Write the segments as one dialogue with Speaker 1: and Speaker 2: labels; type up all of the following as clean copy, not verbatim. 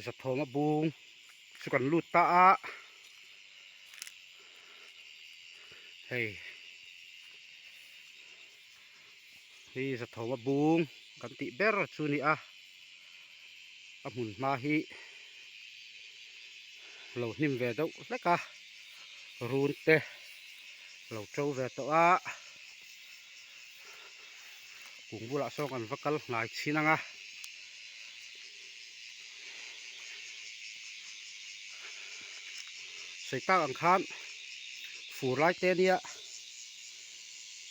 Speaker 1: Zathawma bung chu kan lut ta a hei hi Zathawma bung kan tih ber chu a ni a a hmun hma hi lo hnim ve deuh hlek a run te lo to ve tawh a kung bulah sawn kan va kal hnai chhin ang a. Sawi tak ang khan fur lai te nia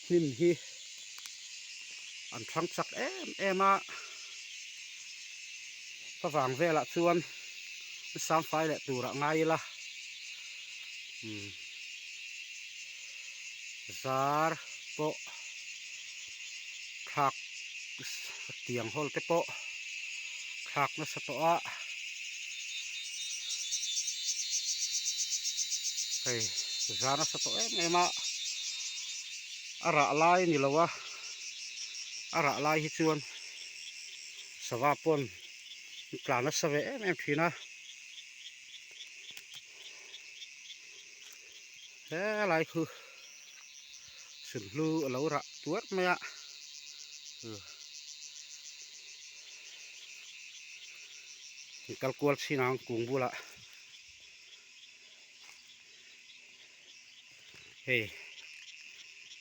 Speaker 1: hnim hi an thang chak em em a ka vang velah chuan sam fai leh turah ngai ila umm zar pawh thlak tiang hawl te pawh thlak nasa tawh a hei zar nasa tawh em em a a rah lai a ni lo a a rah lai hi chuan sava pawn tla nasa ve em em thin a helai khu sunhlu a lo rah tuarh mai a kal kual chhin ang kung bulah hei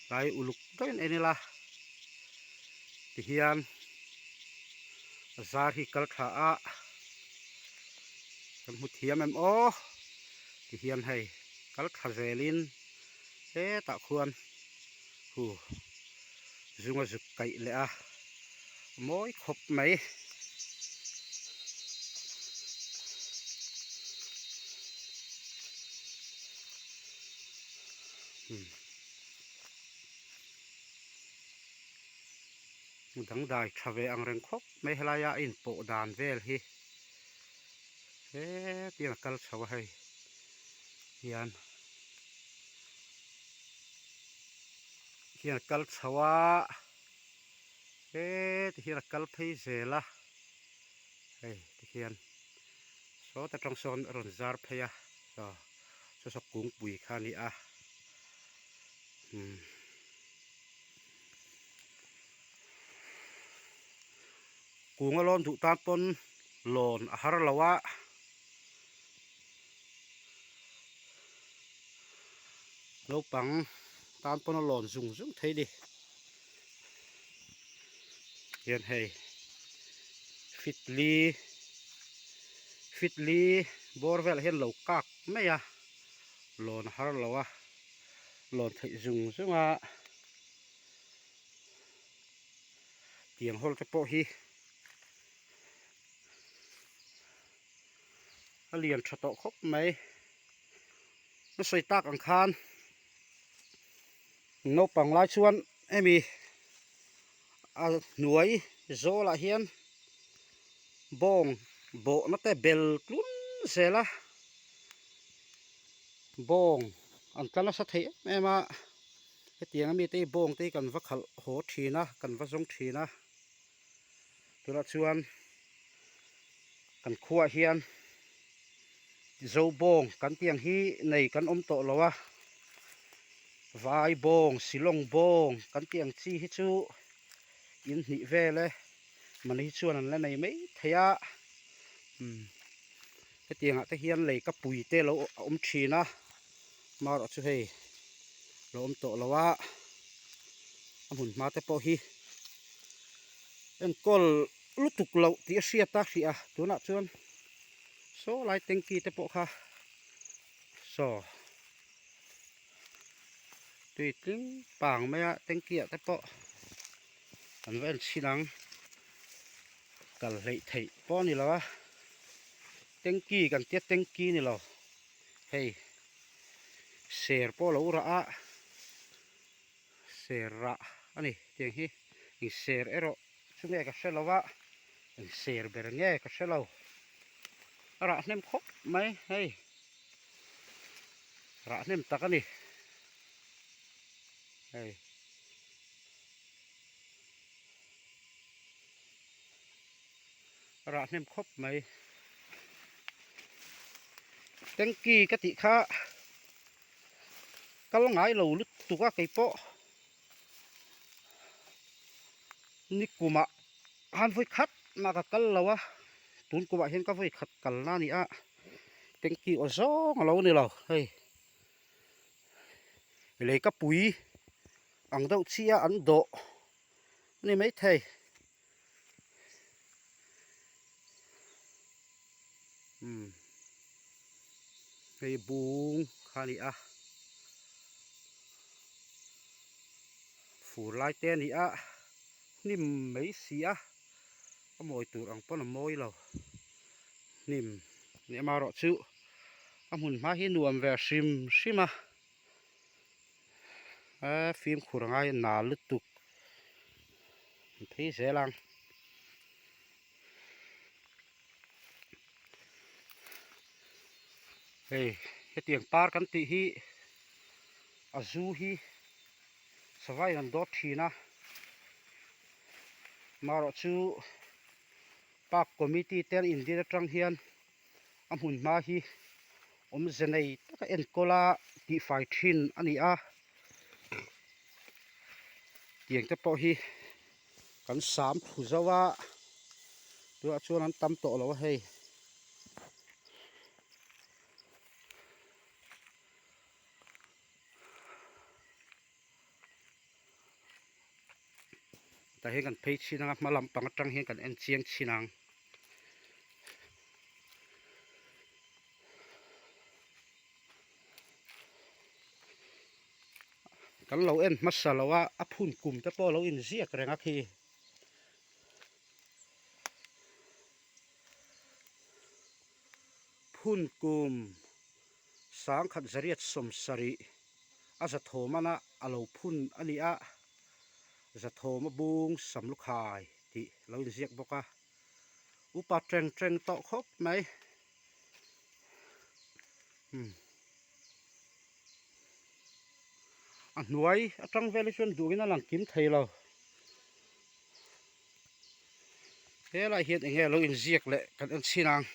Speaker 1: tlai uluk deuhin en ila tihian a zar hi kal tha a kan hmu thiam em aw tihian hei kal tha zelin hetah khuan hu zunga zuk kaih leh a mawi khawp mai. Dangdai tha ve ang reng khawp mai helaia a inpawh dan vel hi hetiang a kal chho a hei hian hian a kal chho a heti hian a kal phei zel a hei tikhian sawta tang sawn a rawn zar phei a saw saw saw kungpui kha a ni a umm kung a lawn duh tan pawn lawn a har lo a naupang tan pawn a lawn zung zung thei a ni hian hei fit li fit li bawr velah hian lo kak mai a lawn a har lo a lawn theih zung zung a tiang hawl te pawh hi a lian tha tawh khawp mai a sawi tak ang khan naupang lai chuan hemi a hnuai zawlah hian bawng bawhna te bel tlun zel a bawng an tla nasa thei em em a hetiang ami te hi bawng te hi kan va khalh haw thin a kan va zawng thin a tunah chuan kan khuaah hian zo bawng kan tih ang hi nei kan awm tawh lo a vai bawng silawng bawng kan tih ang chi hi chu in hnih vel e mahni hi chuan an la nei mai thei a umm hetiang ah te hian lei ka pui te lo awm thin a marawh chu hei lo awm tawh lo a a hmun hma te pawh hi enkawl lutuk loh tih a hriat a hrih a tunah chuan saw lai tanky te pawh kha saw tui tling pang mai a tanky ah te pawh an va en chhin ang kal hleih theih pawh a ni lo a tanky kan tia tanky ni lo hei ser pawh a lo rah a ser rah a ni tiang hi eng ser erawh chu nge ka hre lo a eng ser ber nge ka hre lo a rah hnem khawp mai hei rah hnem tak a ni hei. Rah hnem khawp mai. Tanky ka tih kha kal ngai lo lutuk a keipawh ni kumah han vawi khat mah ka kal lo a tun kumah hian ka vawi khat kalna a ni a tanky aw zawng a lo ni lo hei lei ka pui ang deuh chiah an dawh a ni maithei. Umm hei bung kha a ni a fur lai te a ni a hnim mai si a a mawi tur ang pawn a mawi lo hnim leh amaherawhchu a hmun hma hi nuam ve hrim hrim a eee fimkhur a ngai a nal lutuk an phei zel ang. Hei hetiang par kan tih hi a zu hi sava in an dawt thin a marawh chu park committee te an indir atang hian a hmun hma hi awmze nei taka enkawl a tihfai thin a ni a tiang te pawh hi kan sam thlu zo a tunah chuan an tam tawh lo a hei. Tah hian kan phei chhin ang a hma lampang atang hian kan en chiang chhin ang. Kan lo en hmasa lo a a phun kum te pawh a lo inziak reng a khi. Phun kum sangkhat zariat sawmsarih a zathawmana a lo phun a ni a, zathawma bung samlukhai tih a lo inziak bawk a, upa teng teng tawh khawp mai. Umm a hnuai atang vel hi chuan duhin a lang kim thei lo helai hian eng nge lo inziak leh kan en chhin ang.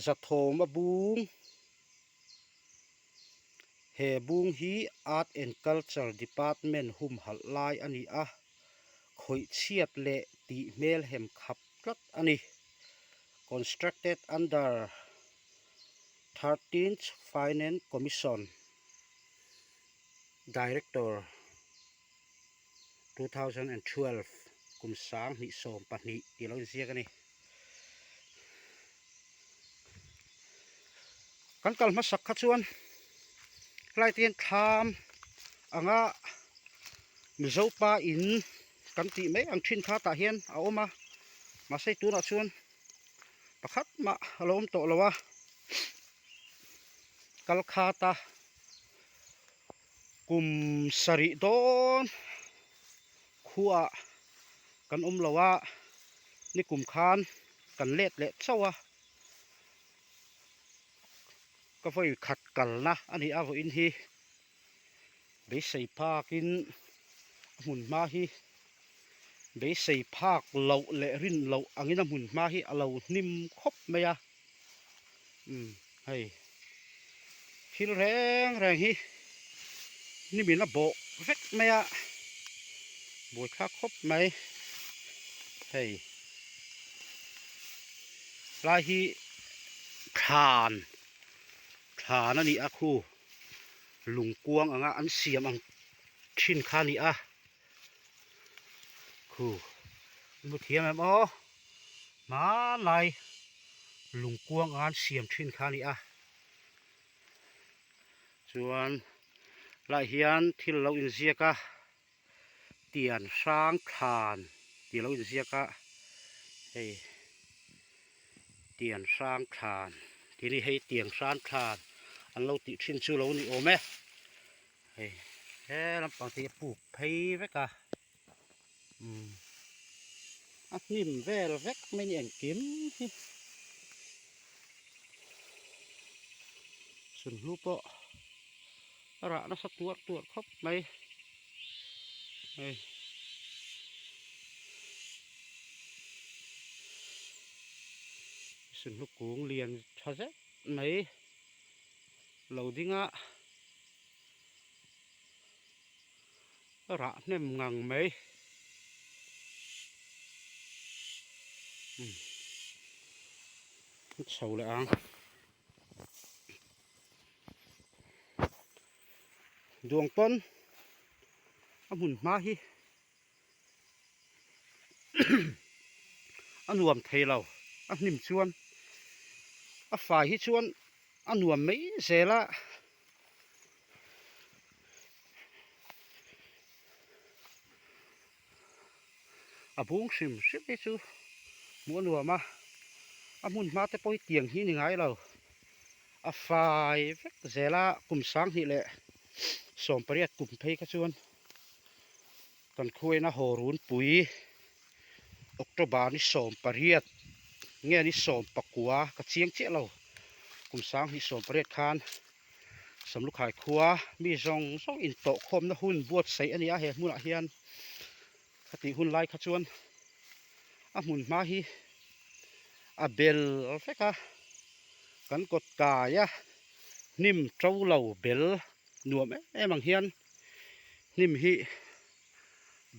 Speaker 1: Zathawm a bung. He bung hi Art and Culture Department humhalh lai a ni a, khawih chhiat leh tih hmelhem khap tlat a ni. Constructed under Thirteenth Finance Commission Director, 2012 kum 2012 tih lo inziak a ni. Kan kal hmasak kha chuan helai te hian thlam anga Mizo pa in kan tih mai ang thin kha tah hian a awm a mahse tunah chuan pakhat mah a lo awm tawh lo a kal khat a kum sarih dawn khuaah kan awm lo a nikum khan kan let leh chauh a. Ka vawi khat kalna a ni a vawiin hi beisei phakin a hmun hma hi beisei phak loh leh rin loh angin a hmun hma hi a lo hnim khawp mai a umm hei thil reng reng hi hnimin a bawh vek mai a buaithlak khawp mai hei. Lai hi thlan thlan a ni a khu lungkuang anga an siam ang thin kha a ni a khu an hmu thiam em aw hmanlai lungkuang anga an siam thin kha a ni a chuan lai hian thil a lo inziak a. Tian hrang thlan tih alo inziak a hei tian hrang thlan tih ni hei tiang hrang thlan an lo tih thin chu lo ni awm e hei he lampang te hi a puk phei vek a umm a hnim vel vek mai a ni engkim hi sunhlu pawh. A rah nasa tuar tuar khawp mai hei. Sunhlu kung lian tha zet mai lo ding a rah hnem ngang mai. Chho leh ang. Duang pawn a hmun hma hi a nuam thei lo a hnim chuan a fai hi chuan a nuam mai zel a. A bung hrim hrim hi chu hmuh a nuam a, a hmun hma te pawh hi tiang hi a ni ngai lo, a fai vek zel a kum 2018 kum phei kha chuan kan khuaina haw runpui October ni 18 nge ni 19 ka chiang chiah lo kum 2018 khan Samlukhai khua mi zawng zawng intawhkhawmna hun buatsaih a ni a, he hmunah hian khatih hun lai kha chuan a hmun hma hi a bel vek a, kan kawt kai a, hnim to lo bel nuam em em ang hian hnim hi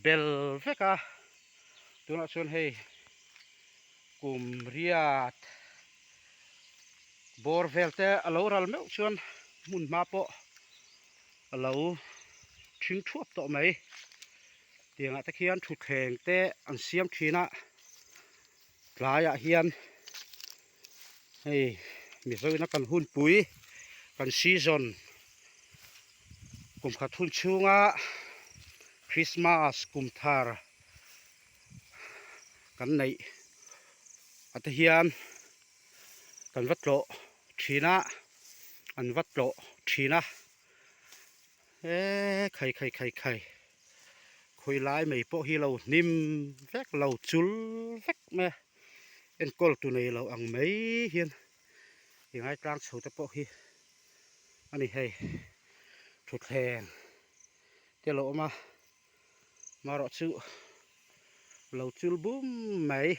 Speaker 1: bel vek a, tunah chuan hei kum riat Bawr vel te a lo ral meuh chuan hmun hma pawh a lo thing thuap tawh mai. Tiangah te khian thutthleng te an siam thin a, tlaiah hian hei Mizoina kan hunpui kan season kum khat hun chhunga Christmas kum thar kan neih ate hian kan va tlawh thin a an va tlawh thin a eee khai khai khai khai khawi lai mai pawh hi lo hnim vek lo chul vek mai a enkawl tu nei lo ang mai hian i ngaitlang chho te pawh hi a ni hei thutthleng te a lo awm a. Marawh chu lo chul bum mai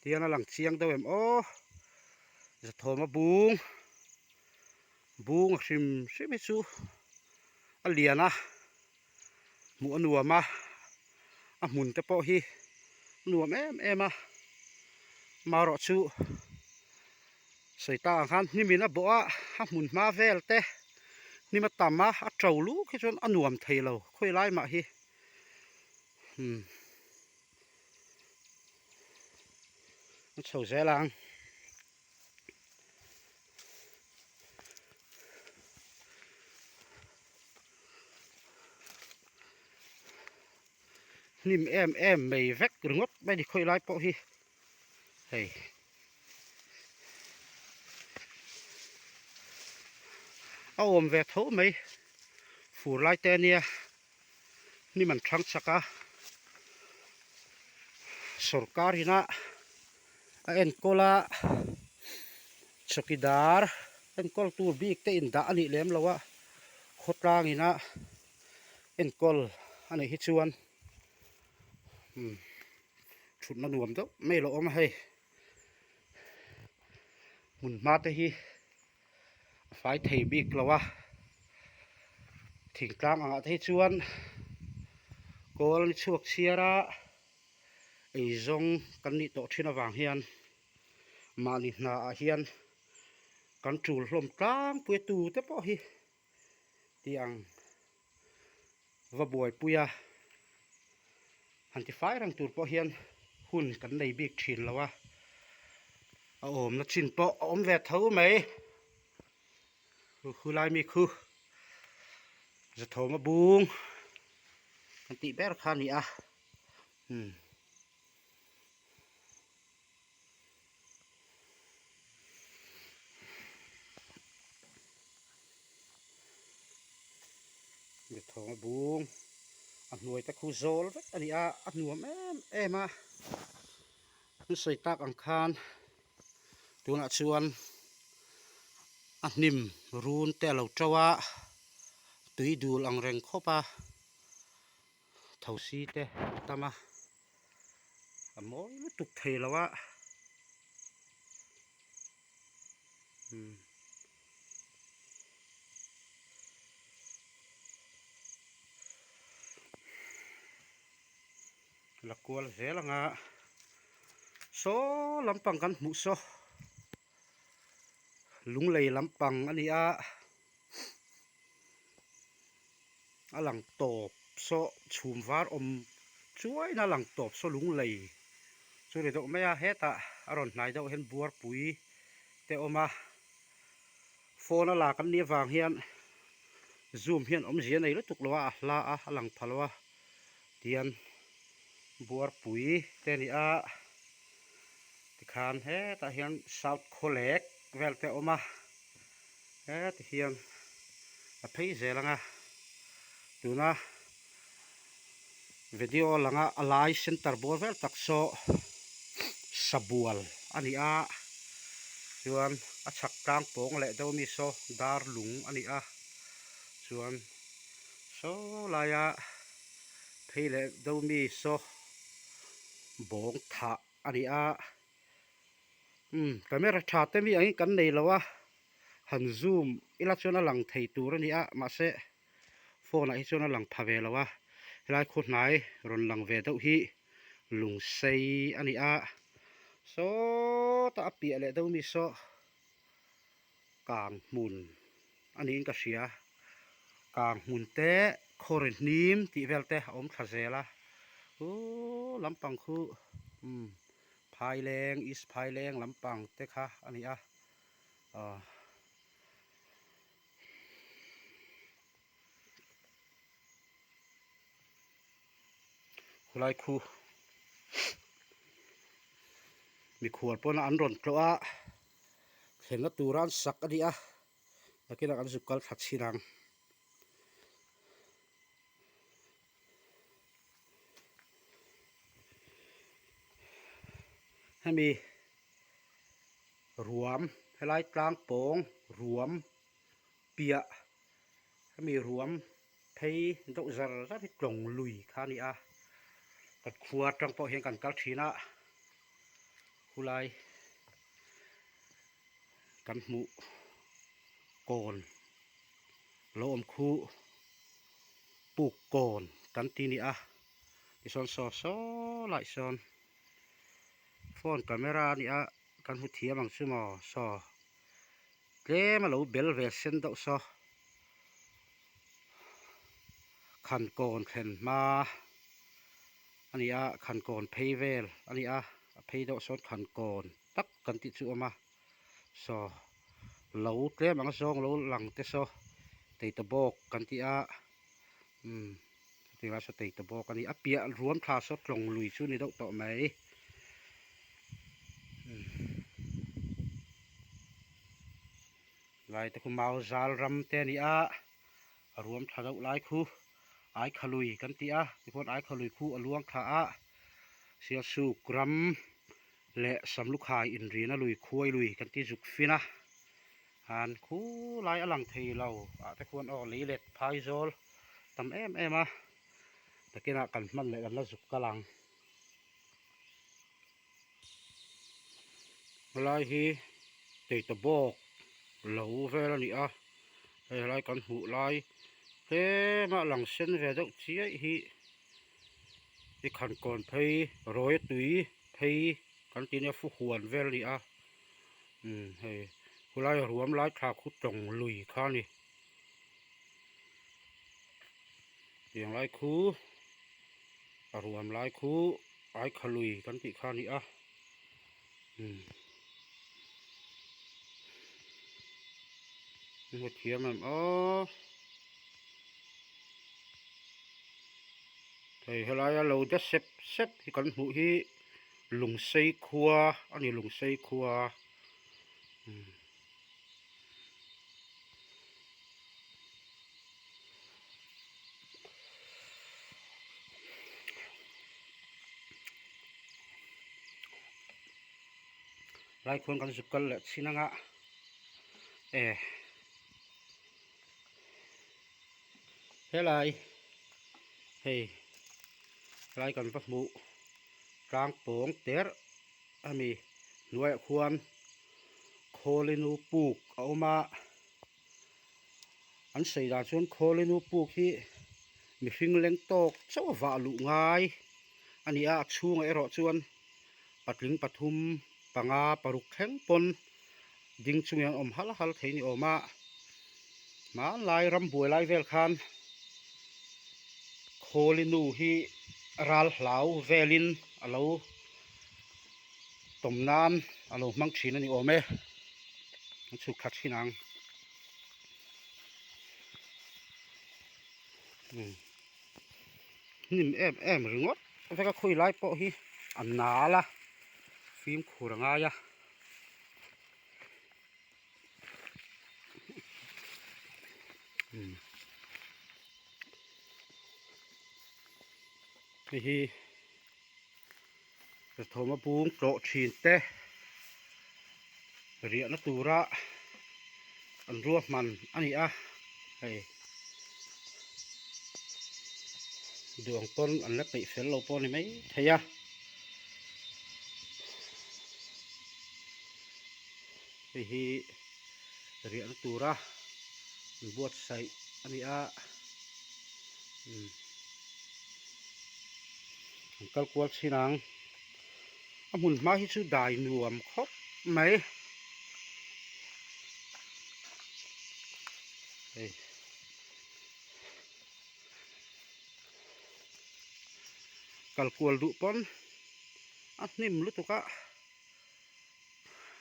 Speaker 1: tihian a lang chiang deuh em aw Zathawma bung bung a hrim hrim hi chu a lian a hmuh a nuam a a hmun te pawh hi a nuam em em a marawh chu sawi tak ang khan hnim in a bawh a a hmun hma vel te hnim a tam a a to luk hi chuan a nuam thei lo khawi lai mah hi umm a chho zel ang. Hnim em em mai vek ringawt mai ni khawi lai pawh hi hei a awm ve tho mai fur lai te ania hnim an thang chak a sawrkar ina a enkawl a chawkidar enkawl tur bik te indah a nih lem lo a khawtlang ina enkawl a nih hi chuan umm thutna nuam deuh mai lo awm a hei hmun hma te hi a fai thei bik lo a thingtlang angah te hi chuan kawl ni chhuak chhiar a eizawng kan nih tawh thin avang hian mahni hna ah hian kan tul hlawm tlangpui a tute pawh hi. Tih ang va buaipui a, han ti fai reng tur pawh hian hun kan nei bik thin lo a, a awmna chin pawh a awm ve tho mai. Khu lai mi khu Zathawma bung kan tih ber kha a ni a, umm. Thawng a bung a hnuai te khu zawl vek a ni a a nuam em em a an sawi tak ang khan tunah chuan a hnim run te a lo to a tui dul ang reng khawp a thosi te a tam a. A mawi lutuk thei lo a. Umm. La kual zel anga saw lampang kan hmuh saw lunglei lampang a ni a a lang tawp saw chhum var awm chuain a lang tawp saw lunglei chu ni deuh mai a hetah a rawn hnai deuh hian buarpui te a awm a phone a lak an nih avang hian zoom hian awmzia nei lutuk lo a a hla a a lang pha lo a. Tian buarpui te a ni a tikhan hetah hian south khawlek vel te a awm a heti hian a phei zel ang a tuna video langa a lai center bawr vel tak saw sabual a ni a chuan a chhak tlang pawng leh deuh ami saw dar lung a ni a chuan. Saw laia phei leh deuh mi saw bawng thah a ni a umm camera tha te mi angin kan nei lo a han zoom ila chuan a lang thei tur a ni a mahse phone ah hi chuan a lang pha ve lo a helai khaw hnai rawn lang ve deuh hi lung sei a ni a sawtah a piah leh deuh mi saw kang hmun a niin ka hria kang hmun te khawri hnim tih vel te a awm thla zel a uuu lampang khu umm phaileng east phaileng lampang te kha a ni a aw. Khulai khu mikhual pawna an rawn tlawh a thlenna tura an sak a ni a nakinah kan zuk kal thla chhin ang. Hemi ruam helai tlang pawng ruam piah hemi ruam phei deuh zar zar hi tlawng lui kha a ni a kan khua atang pawh hian kan kal thin a khulai kan hmuh kawn lo awm khu puk kawn kan ti a ni a tichuan saw saw lai sawn phone camera a ni a kan hmu thiam ang chu maw saw tlem a lo bel ve sen deuh saw khan kawn thlen hma a ni a khan kawn phei vel a ni a a phei deuh sawn khan kawn tak kan tih chu a awm a saw lo tlem ang zawng lo lang te saw teita bawk kan tih a umm chutih lai saw teita bawk a ni a piah ruam thla saw tlawng lui chu a ni deuh tawh mai lai te khu mau zal ram te a ni a a ruam thla deuh lai khu aikhalui kan tih a tikhuan aikhalui khu a luang thla a sialsuk ram leh samlukhai inrina lui khuai lui kan ti zuk fin a han khu lai a lang thei lo ah te khuan aw lei let phai zawl tam em em a takinah kan hman leh kan la zuk kal ang. Helai hi teita bawk lo vel a ni a hei helai kan hmuh lai tlem a lang sen ve deuh chiai hi i khan kawn phei rawia tui phei kan tih nia fu huan vel a ni a umm hei khulai ruam lai thla khu tawng lui kha a ni tiang lai khu a ruam lai khu aikha lui kan tih kha a ni a umm hmu thiam em aw hei helaia lo de sep sep hi kan hmuh hi lungsei khua a ni lungsei khua umm. Lai khuan kan zuk kal leh chin anga e helai hei helai kan va hmuh. Tlang pawng ter a mi hnuaiah khuan Khawlinu puk a awm a, an sawi dan chuan Khawlinu puk hi mihring leng tawk chauh a vah luh ngai a ni a, a chhungah erawh chuan patling pathum panga paruk thleng pawn ding chungin an awm hal hal thei ni awm a, hmanlai rambuai lai vel khan Khawlinu hi ral hlau velin a lo tawm nan a lo hmang thin a ni awm e, an chhuk thla thin ang. Hnim em em ringawt vek a khawi lai pawh hi a nal a fimkhur a ngai a. Hei hi Zathawma bung tlawh thin te riahna tura an ruahman a ni a hei duang pawn an la peih fel lo pawh a ni mai thei a. Hei hi riahna tura an buatsaih a ni a umm an kal kual chhin ang a hmun hma hi chu dai nuam khawp mai hei. Kal kual duh pawn a hnim lutuk a.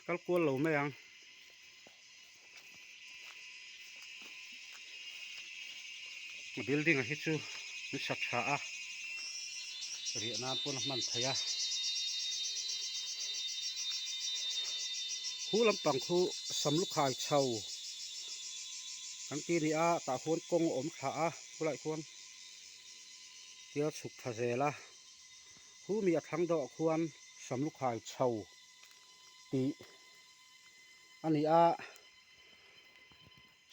Speaker 1: Kal kual lo mai ang. A building a hi chu an sa tha a riah nan pawn a hman theih a khu lampang khu samlukhai chho kan ti a ni a tah khuan kawng a awm thla a khulaiah khuan tia chhuk thla zel a. Khu mi a thlang deuhah khuan Samlukhai chho tih a ni a,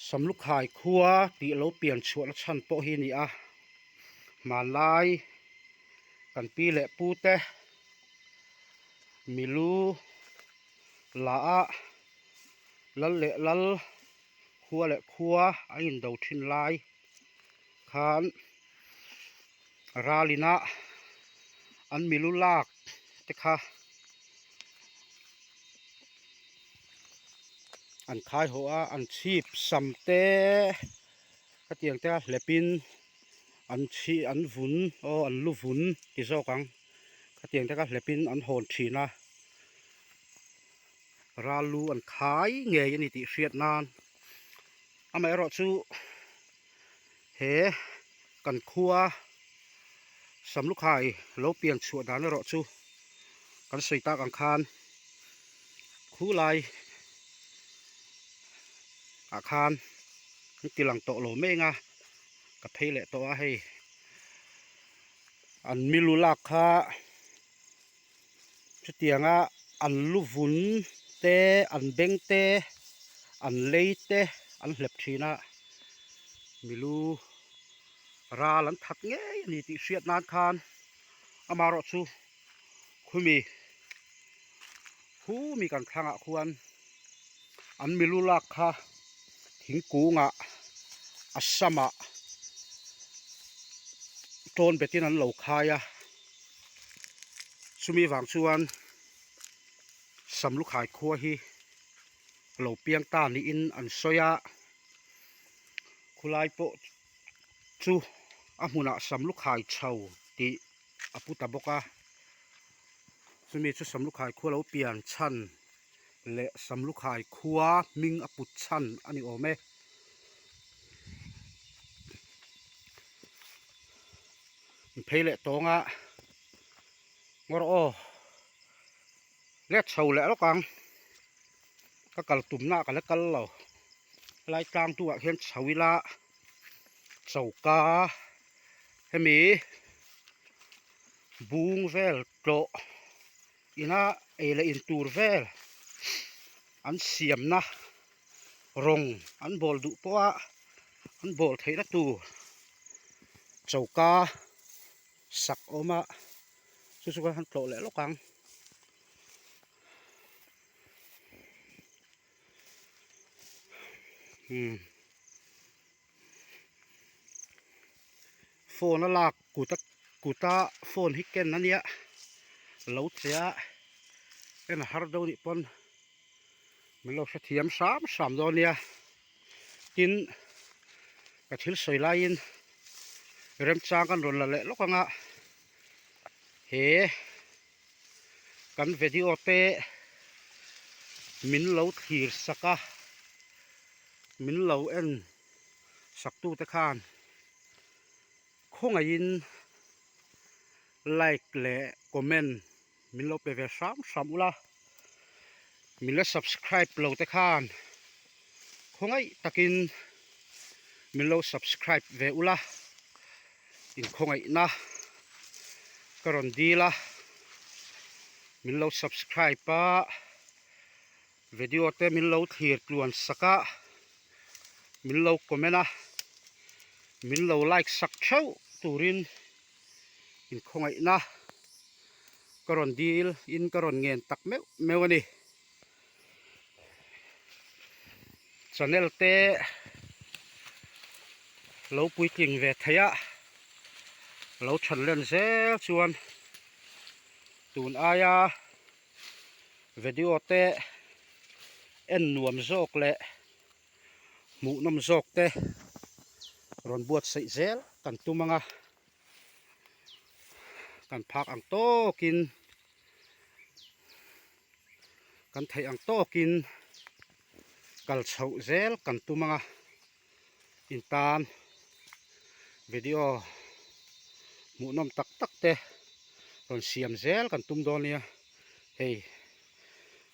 Speaker 1: Samlukhai khua tih lo pian chhuahna chhan pawh hi a ni a, hmanlai kan pi leh pu te milu la a lal leh lal khua leh khua a indo thin lai khan ralina an milu lak te kha an khai haw a an chhip sam te khatiang te a hlep in an chhi an vun aw an lu vun ti zawk ang khatiang te kha hlep in an hawn thin a ral lu an khai ngei a ni tih hriat nan amaherawh chu he kan khua Samlukhai lo pian chhuah dan erawh chu kan sawi tak ang khan khulai ah khan an ti lang tawh lo mai eng a ka phei leh tawh a hei an milu lak kha chutianga an lu vun te an beng te an lei te an hlep thin a milu ral an that ngei a ni tih hriat nan khan amaherawh chu khumi khumi kan thlangah khuan an milu lak kha thingkungah a samah tawn betin an lo khai a chumi vang chuan Samlukhai khua hi a lo piang ta niin an sawi a khulai pawh chu a hmunah Samlukhai chho tih a pu ta bawk a chumi chu Samlukhai khua lo pian chhan leh Samlukhai khua hming a put chhan a ni awm e. Phei leh tawng a ngawr aw let chho leh lawk ang ka kal tumna ah ka la kal lo helai tlang tu ah hian chho ila choka hemi bung vel tlawh ina ei leh in tur vel an siamna rawng an bawl duh pawh a an bawl theihna tur choka sak a awm a. Chu chu kan han tlawh leh lawk ang. Umm phone a lak kut a kuta phone hi ken a nia lo che a en a har deuh anih pawn min lo hrethiam hram hram dawn nia tin ka thil sawi laiin remchang kan rawn la leh lawk ang a he kan video te min lo thlir sak a min lo en sak tu te khan khawngaihin like leh comment min lo pe ve hram hram ula min la subscribe lo te khan khawngaih takin min lo subscribe ve ula inkhawngaihna ka rawn dil a min lo subscribe a video te min lo thlir tluan sak a min lo comment a min lo like sak theuh turin inkhawngaihna ka rawn dil in ka rawn ngen tak meuh meuh a ni. Channel te lo puitling ve thei a lo than len zel chuan tun aia video te en nuam zawk leh hmuhnawm zawk te rawn buatsaih zel kan tum ang a kan phak ang tawkin kan theih ang tawkin kal chhoh zel kan tum ang a in tan video hmuhnawm tak tak te rawn siam zel kan tum dawn nia hei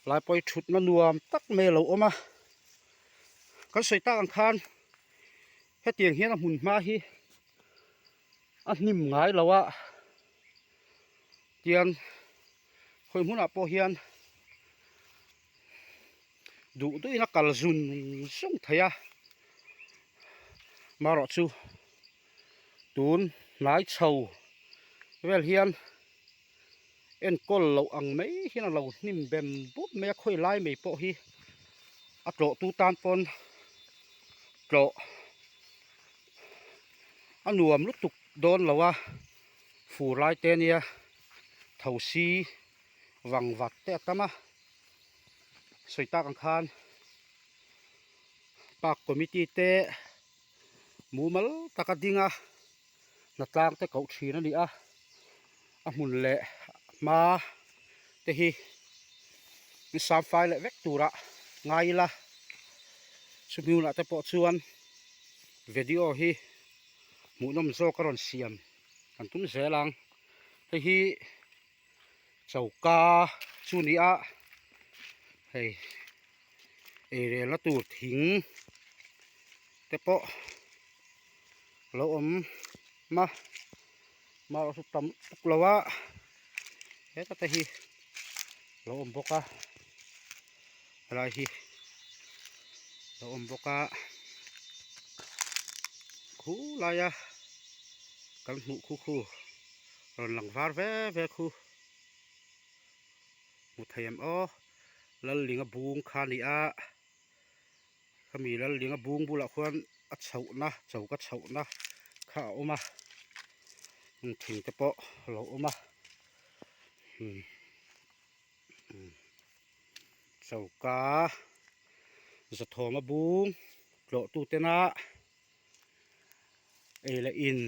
Speaker 1: lai pawh hi thutna nuam tak mai a lo awm a kan sawi tak ang khan hetiang hian a hmun hma hi a hnim ngai lo a tian khawi hmunah pawh hian duh duhin a kal zun zung thei a marawh chu tun hnai chho vel hian enkawl loh ang mai hian a lo hnim bem bum mai a khawi lai mai pawh hi a tlawh tu tan pawn tlawh a nuam lutuk dawn lo a fur lai te ania thosi vang vat te a tam a sawi tak ang khan park committee te mumal taka ding a hnatlang te koh thin a ni a a hmun leh hma te hi sam fai leh vek turah ngai ila chumi hunah te pawh chuan video hi hmuhnawm zawk a rawn siam kan tum zel ang hei hi choka chu ni a hei eirelna tur thing te pawh a lo awm a marawh chu tam tuk lo a heta te hi a lo awm bawk a helai hi a lo awm bawk a khulaia kan hmuh khu khu rawn lang var ve ve khu hmu thei em aw Lallinga bung kha a ni a khami Lallinga bung bulah khuan a chhohna choka chhohna kha a awm a thing te pawh a lo awm a choka zathawma bung tlawh tu tena ei leh in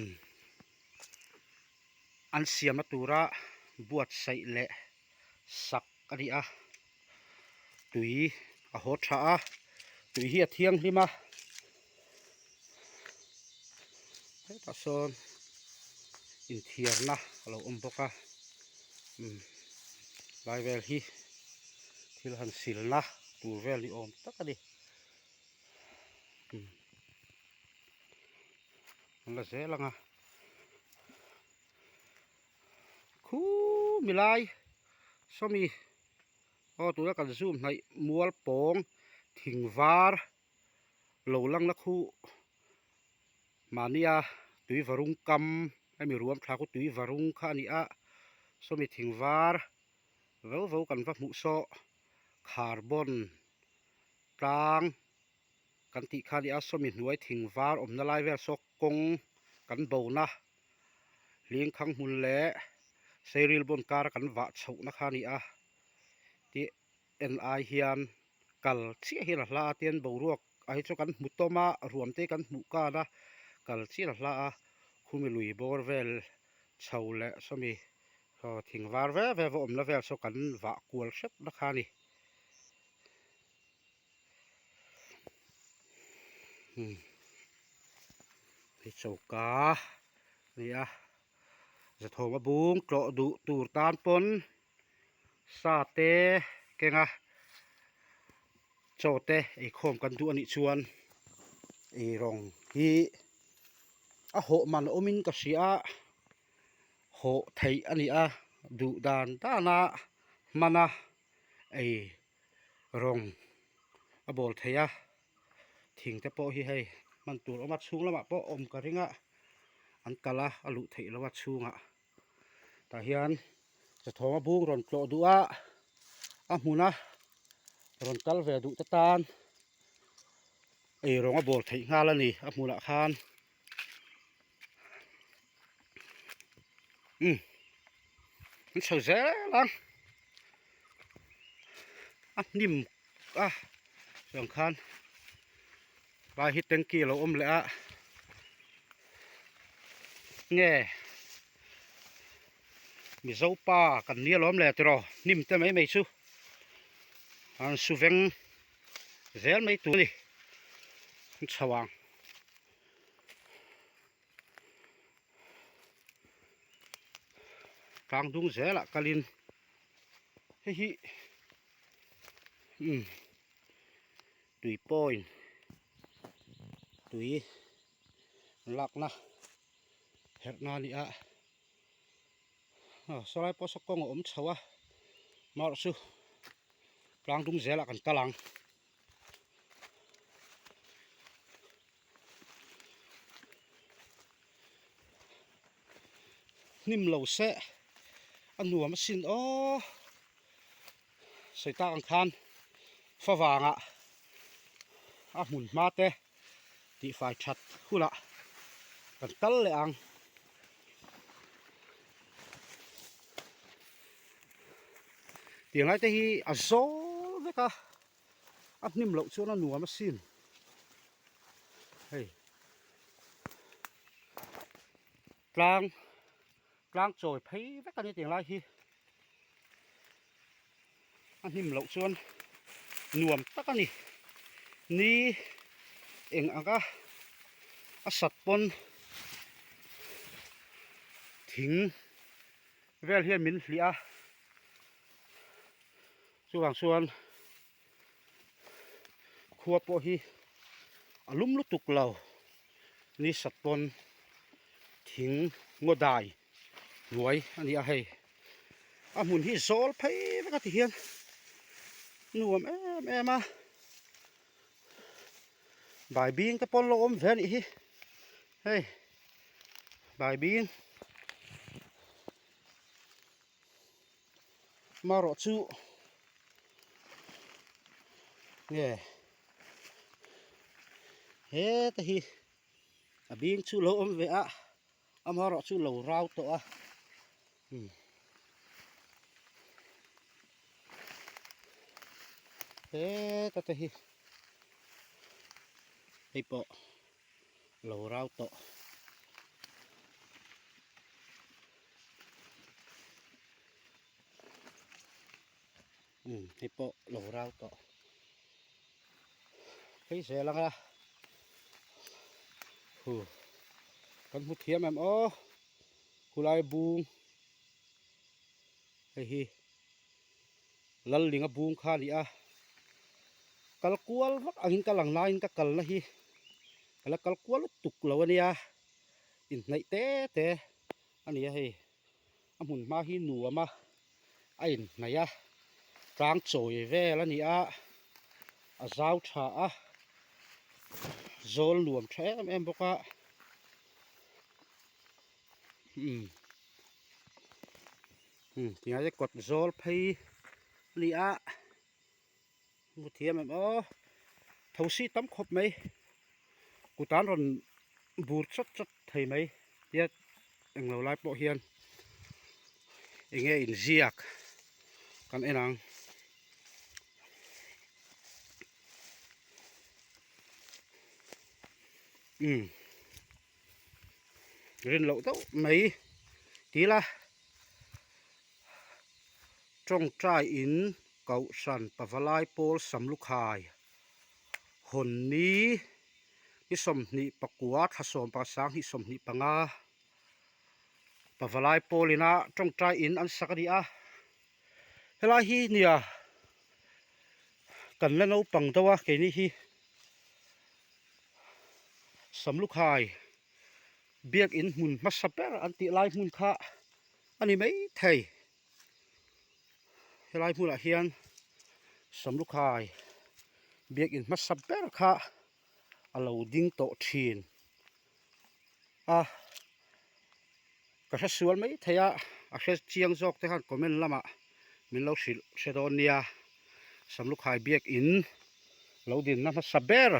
Speaker 1: an siamna tura buatsaih leh sak a ni a tui a haw tha a tui hi a thianghlim a hetah sawn inthiarna a lo awm bawk a umm lai vel hi thil han silna tur vel ni awm tak a ni umm an la zel ang a Khu milai sawmi aw tuna kan zoom hnaih mual pawng thing var lo lang na khu mahnia tui varung kam hemi ruam thla khu tui varung kha a ni a. Sawmi thing var vo vo kan va hmuh saw carbon tlang kan tih kha a ni a sawmi hnuai thing var awmna lai vel saw kawng kan bona hlingkhang hmun leh seiril bawn kar a kan vah chhohna kha a ni a tih en ai hian kal chiah hian a hla a tian boruak ah hi chu kan hmu tawm a ruam te kan hmuh kan a kal chiah a hla a khumi lui bawr vel chho leh sawmi aw thing var ve ve va awmna vel saw kan vah kual hrep na kha a ni umm hei choka a ni a zathawm a bung tlawh duh tur tan pawn sa te keng a chaw te eikhawm kan duh anih chuan ei rawng hi a hawh man awmin ka hria a hawh theih a ni a duh dan dan a hman a ei rawng a bawl thei a thing te pawh hi hei hman tur a awm a chhung lamah pawh awm ka ring a an kal a a luh theih loh a chhungah. Tah hian Zathawma bung rawn tlawh duh a, a hmuna rawn kal ve duh te tan eirawng a bawl theih nghal a ni a hmunah khan umm an chho zel ang a hnim a chuan khan Vai hi tanky a lo awm leh a nge Mizo pa kan nia lawm le tiraw hnim te mai mai chu an su veng zel mai tur a ni an chho ang. Tlang dung zelah kalin hei hi umm. Tui point tui lakna herhna a ni a aw sawlai pawh saw kawng a awm chho a amaherawh chu tlang dung zelah kan kal ang. Hnim lo se a nuam asin aw. Sawi tak ang khan favangah a hmun hma te tihfai that hunah kan kal leh ang. Tiang lai te hi a zawl vek a, a hnim loh chuan a nuam asin hei tlang tlang chawi phei vek a ni tiang lai hi. A hnim loh chuan nuam tak a ni. Ni eng anga a sat pawn thing vel hian min hliah a, chuvang chuan khua pawh hi a lum lutuk lo. Ni sat pawn thing ngaw dai. hnuai a ni a hei a hmun hi zawl phei vek a ti hian nuam em em a baibing te pawn lo awm ve a nih hi hei baibing marawh chu nge heta hi a bing chu lo awm ve a. Amaherawh chu lo rau tawh a umm heta te hi hei pawh lo rau tawh umm hei pawh lo rau tawh phei zel ang a hu kan hmu thiam em aw khulai bung hei hi Lallinga bung kha a ni a kal kual vak angin ka lang laiin ka kalna hi ka la kal kual lutuk lo a nia inhnaih te te a ni a hei. A hmun hma hi nuam a a inhnaih a tlang chawi vel a ni a a zau tha a zawl nuam tha em em bawk a umm. Umm tingai te kawt zawl phei a ni a hmu thiam em aw thosi tam khawp mai kut an rawn bur chawt chawt thei mai tia englo lai pawh hian eng nge inziak kan en ang. Umm rin loh deuh mai tila tawngtai in kohhran pavalai pawl samlukhai hawn ni ni 24 thla 11 25 pavalai pawl ina tawngtai in an sak a ni a helai hi nia kan la naupang deuh a keini hi samlukhai biakin hmun hmasa ber an tih lai hmun kha a ni maithei helai hmunah hian samlukhai biakin hmasa ber kha a lo ding tawh thin a ka hre sual maithei a a hre chiang zawk te khan comment lamah min lo hrilh hre dawn nia samlukhai biakin lo dinna hmasa ber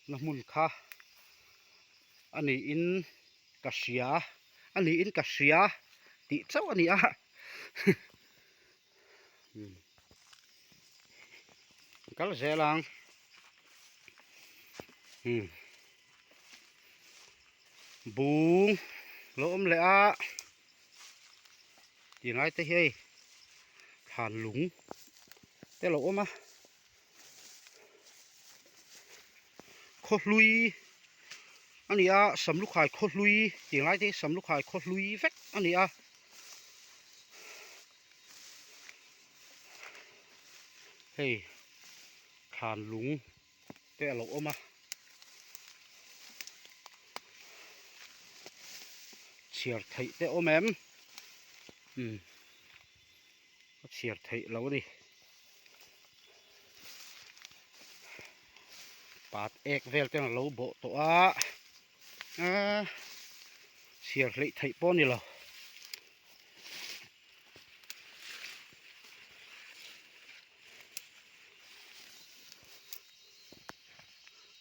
Speaker 1: na hmun kha a niin ka hria a niin ka hria tih chauh a ni a kal zel ang umm bung lo awm leh a tih lai te hi hei thlan lung te lo awm a. Khaw hlui a ni a samlukhai khaw hlui tih lai te hi samlukhai khaw hlui vek a ni a hei thlan lung te a lo awm a chhiar theih te a awm em umm a chhiar theih lo a ni. Pat ek vel ten a lo bawh tawh a aaa chhiar hleih theih pawh a ni lo.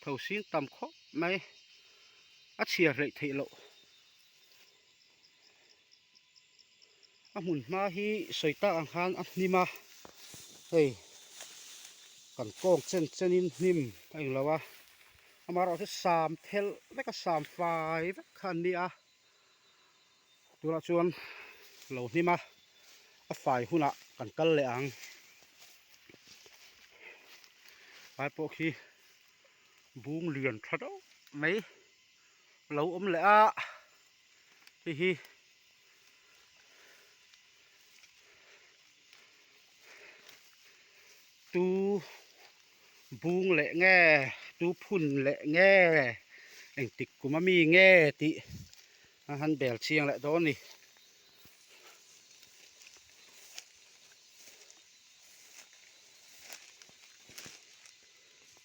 Speaker 1: Tho sin tam khawp mai a chhiar hleih theih loh. A hmun hma hi sawi tak ang khan a hnim a hei kan kawng chen chen in hnim a englo a amaherawhchu chu sam thelh vek a sam fai vek kha an ni a tunah chuan lo hnim a a fai hunah kan kal leh ang lai pawh khi bung lian tha deuh mai lo awm leh a hei hi tu bung leh nge tu phun leh nge engtik kum ami nge tih a han bel chiang leh dawn a ni.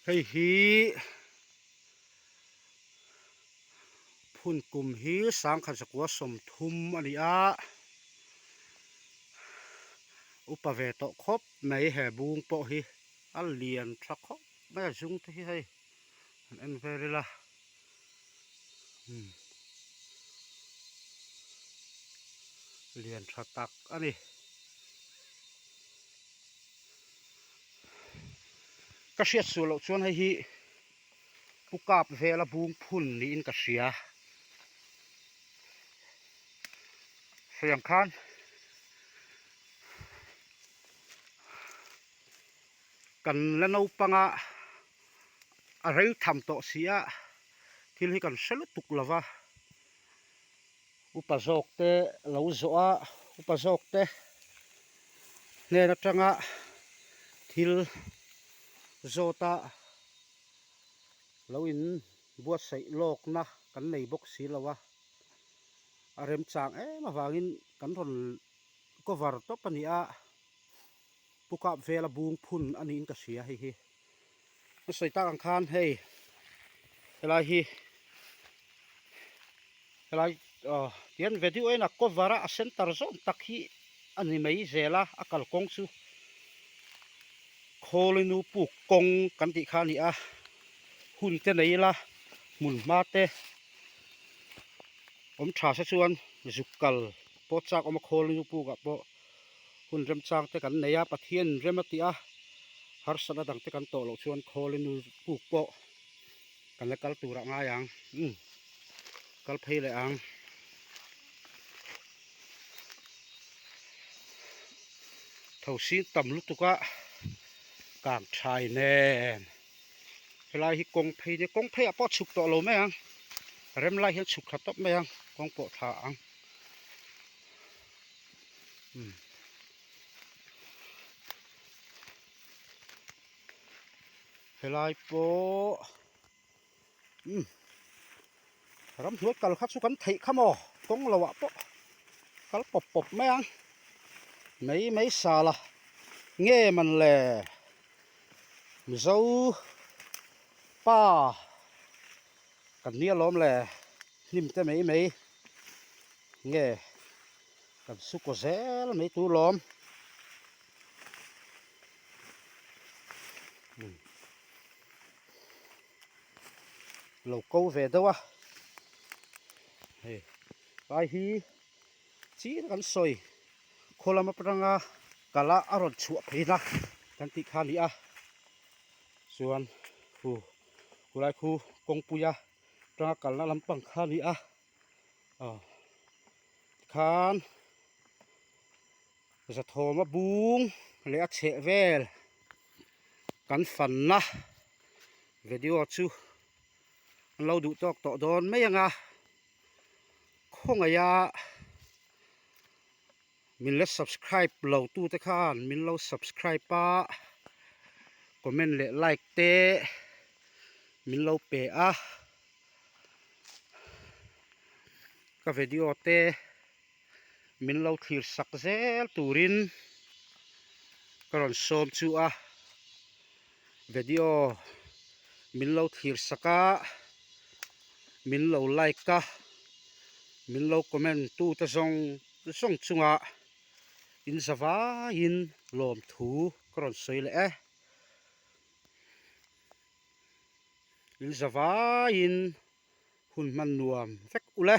Speaker 1: Hei hi. Phun kum hi sangkhat zakua 30 a ni a, upa ve tawh khawp mai he bung pawh hi a lian tha khawp mai a zung te hi hei han en vel ila umm lian tha tak a ni. Ka hriat sual loh chuan hei hi. Pu kap vela bung phun niin ka hria. Sawi ang khan kan la naupanga a rei tham tawh si a, thil hi kan hre lutuk lo va. Upa zawk te lo zawh a, upa zawk te hnen atanga thil zawt a lo in buatsaih lawkna kan nei bawk si lo a, a remchang em avangin kan rawn cover tawp a ni a, pu kap vela bung phun a niin ka hria hei hi. A sawi tak ang khan hei helai hi helai. Aw tian video en a cover a a center zawm tak hi a ni mai zel a a kalkawng chu Khawlinu puk kawng kan tih kha a ni a hun te nei ila hmun hma te awm tha se chuan zuk kal pawh chak awm a Khawlinu puk ah pawh hun remchang te kan nei a Pathian rem a tih a harsatna dang te kan tawh loh chuan Khawlinu puk pawh kan la kal tur ah ngai ang umm kal phei leh ang. Thosi tam lutuk a kang thai nen helai hi kawng phei nia kawng phei ah pawh a chhuk tawh lo mai ang rem lai hian chhuk thla tawp mai ang kawng pawh thla ang umm. Helai pawh umm ramhnuai kal kha chu kan theih kha maw kawng lo ah pawh kal pawp pawp mai ang mai mai sal a nge man le mizo pa kan nia lawm le hnim te mai mai nge kan su kaw zel mai tur lawm. Lo ko ve deuh a hei lai hi chin kan sawi khaw lam atanga kal a a rawn chhuah phei na kan tih kha a ni a chuan hu khulai khu kawngpui a atanga kalna lampang kha a ni a aw tikhan. Zathawma bung leh a chheh vel kan fanna video chu an lo duh tawk tawh dawn mai ang a, khawngaih a min la subscribe lo tu te khan min lo subscribe a, comment leh like te min lo pe a, ka video te. Min lo thlir sak zel turin ka rawn sawm chu a video min lo thlir sak a min lo like a min lo comment tu te zawng zawng chungah in za vaiin lawmthu ka rawn sawi leh e in za vaiin hun hman nuam vek ule.